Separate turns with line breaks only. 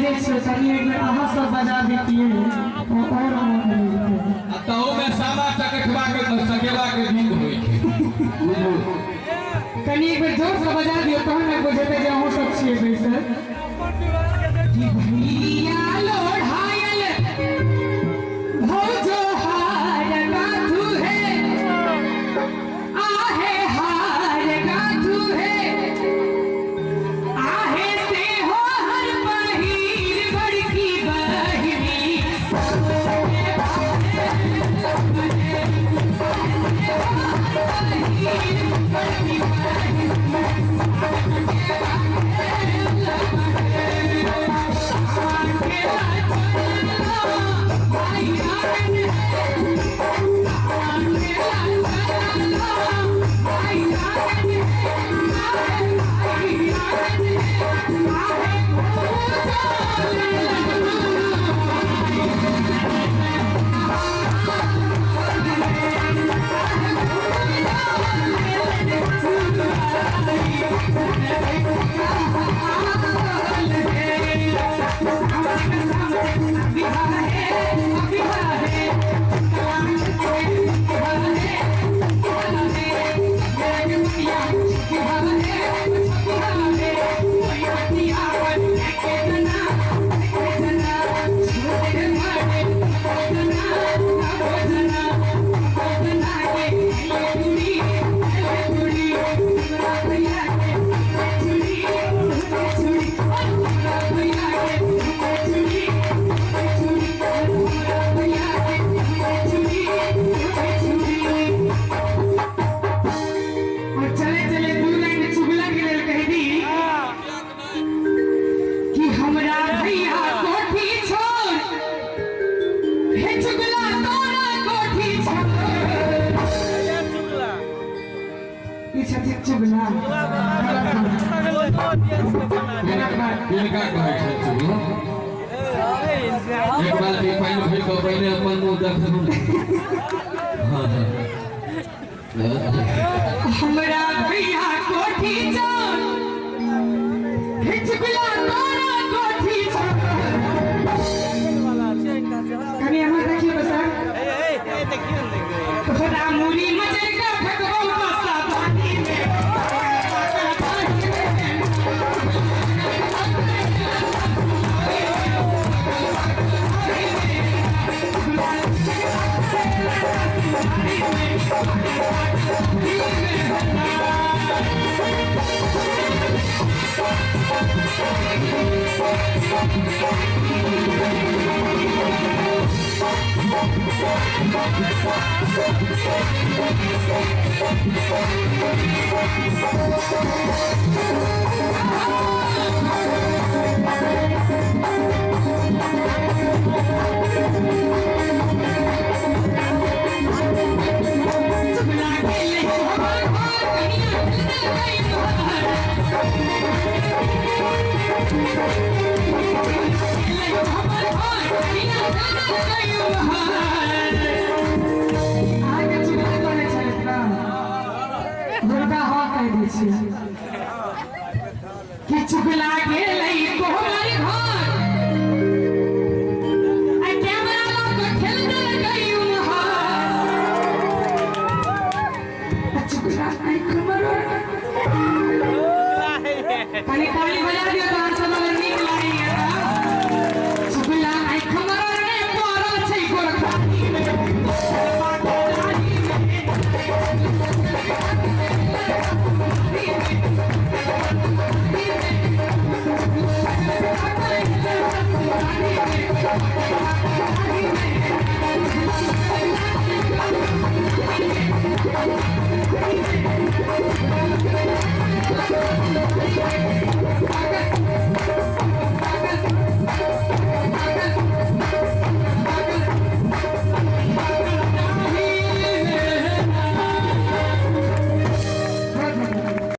बैसल छियै, तनी एक बेर अहाँ सब बजा दैतियै और
आ तहु में सामा चकेवा के चकेवा के गीत होइ छै। बुझू
कनी एक बेर जोर से बजा दियौ तहन ने बुझेतै जे अहूँ सब छियै बैसल। भैया लोढ़ायल भौजो हार गाथू है, आहे हार गाथू है, आहे से हो हर पहिर बड़की बहिनी। और चले चले दू लाइन चुगला के लेल कह दी कि हमरा भैया कोठी छोड़, हे चुगला तोरा कोठी छोड़। ई छथिन चुगला।
किनका कहै छै चुगला? एक बाल्टी पानि भरि कऽ पहिने अपन मुँह देखू। हाँ हाँ
हमरा भैया कोठी छोड़, हे चुगला तोरा कोठी छोड़। कनी हमर देखियौ तऽ सर, तोरा मुरी मचर का ठकबौ बसा पानी में। चुगला गेलै हमर घर, कनिया खेलने गई बाहर। गेलै हमर घर, कनिया खेलने गई बाहर। अहाँके चुगला करै छलथि ने, हुनका हँ कहि दै छियै कि चुगला गेलै तोहर घर, आ कैमरा लऽ कऽ खेलने गई उम्हर। चुगला आँखि मरोड़। कनी ताली बजा दियौ तऽ अहाँ सब अगर नीक लागैया तऽ। चुगला आँखि मरोड़ने पड़ल छै गोरखानी में, दाढ़ी में।